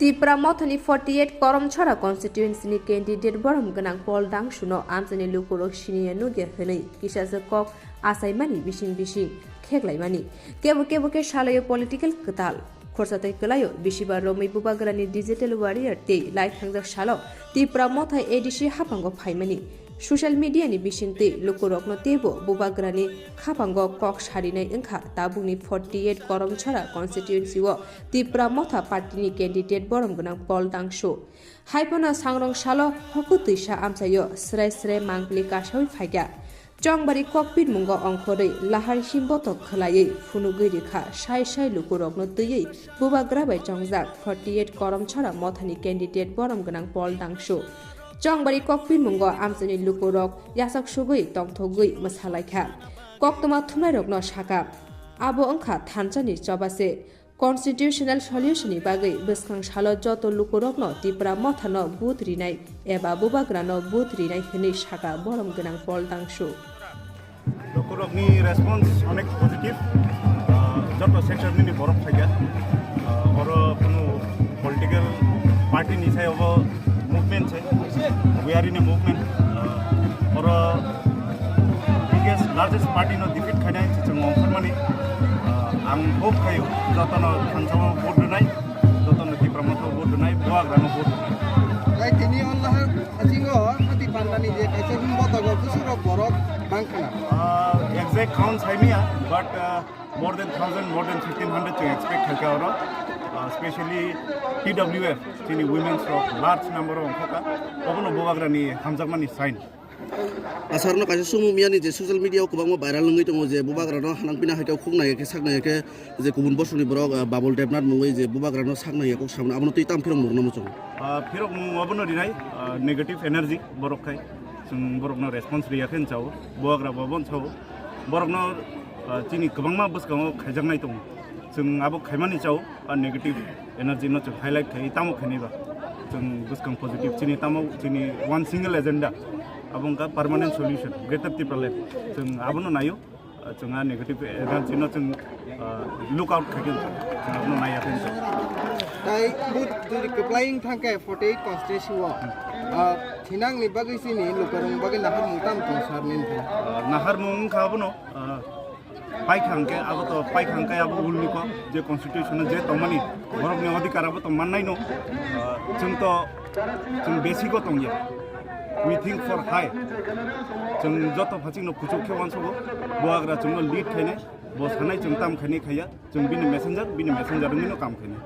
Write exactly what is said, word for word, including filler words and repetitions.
Tipra Mothani forty eight Koromchara constituency ni candidate borom gwnang Paul Dangsuno amchaini lukurok siniya nukya hwnwi kisasa kok achaimani bising bising kheklaimani. Kebo kebo khe salaio political kwtal. Khorsa tei kwlaio bisibar romwi bubagrani digital warrior tei lai thangjak salo Tipra Motha A D C haphango phaimani. Social media ni bisingtwi lukurokno teibo bubagrani khaphango kok sarinai wngkha tabukni forty eight Koromchara constituency o Tipra Motha party ni candidate borom gwnang Paul Dangsu. Haiphano sangrong salo hoku twisa amchaio srai srai mangpili kasawi phaikha. Chongbari kokpit mungo ongkhorwi lahar himbo tok khwlaiwi phunugwi rikha sai sai lukurokno twiwi bubagra bai chongjak forty eight Koromchara Mothani candidate borom gwnang Paul Dangsu. Chongbari kokpit mungo amchaini lukurok yachak sugwi tongthogwi mwsalaikha. Koktwma thumnairokno sakha, abo wngkha thansani chobase. Constitutional solution ni bagwi bwskang salo joto lukurokno Tipra Mothano vote rinai eba bubagrano vote rinai hwnwi sakha borom gwnang Paul Dangsu. Lukurokni response onek positive, ah, joto sector nini borok phaikha. Ah, oro kunu political party ni sai obo movement se, we are in a movement. Ah, oro biggest largest party no defeat khainai se chwng ongkhormani. Ah, ang hope khaio jotono thansao vote rwnai, jotono Tipra Motha vote rwnai, Bubagrano vote rwnai. Tai tini o lahar thasingo hati pandani je kaisa himbotogo kusurok borok bangkhana. Ah, exact count saimia, but, ah, more than thousand, more than fifteen hundred chwng expect khaikha oro. Ah, specially T W F, chini women's rok large number o ongkhokha. Obono Bubagrani hamjakmani sign. Asarno kaisa sumung miyani je social media o kwbangma viral wngwi tongo je Bubagrano hanang pina hai khe khuk nai khe sak nai khe je kubun bosongni borok, ah, Babul Debnath mungwi je Bubagrano sak nai khe kok samna abono twi tam phirok murno muchung. Ah, phirok mung obono rinai, ah, negative energy borok khai. Chwng borokno response riya khe chao, Bubagra bo bon chao. Borokno, ah, chini kwbangma bwskango khaijaknai tongo. Chwng abo khaimani chao. Ar negative energy no chwng highlight khai tamo khainai ba. Chwng bwskang positive chini tamo chini one single agenda. Abo wngkha permanent solution, Greater Tipraland. Chwng abono naio, chwng a negative energy no chwng, ah, look out khai khe chwng abono naiya khe. Tai but jodi kwplaing thangkhe forty eight constituency o, ah, thinangni bagwi chini lukurokni bagwi naharmung tamo tong sar nini? Ah, naharmung wngkha abono, ah, Paikha hwnkhe abo to paikha hwnkhe abo ulni kok je constitution o je tongmani borokni odhikar abo to mannai no, ah, chwng to chwng basic o tongya, we think for high, chwng joto phaching no kuchuk khe uansugo, Bubagra chwng no lead khainai, bo sanai chwng tam khainai khaiya, chwng bini messenger, bini messenger wngwi no kam khainai.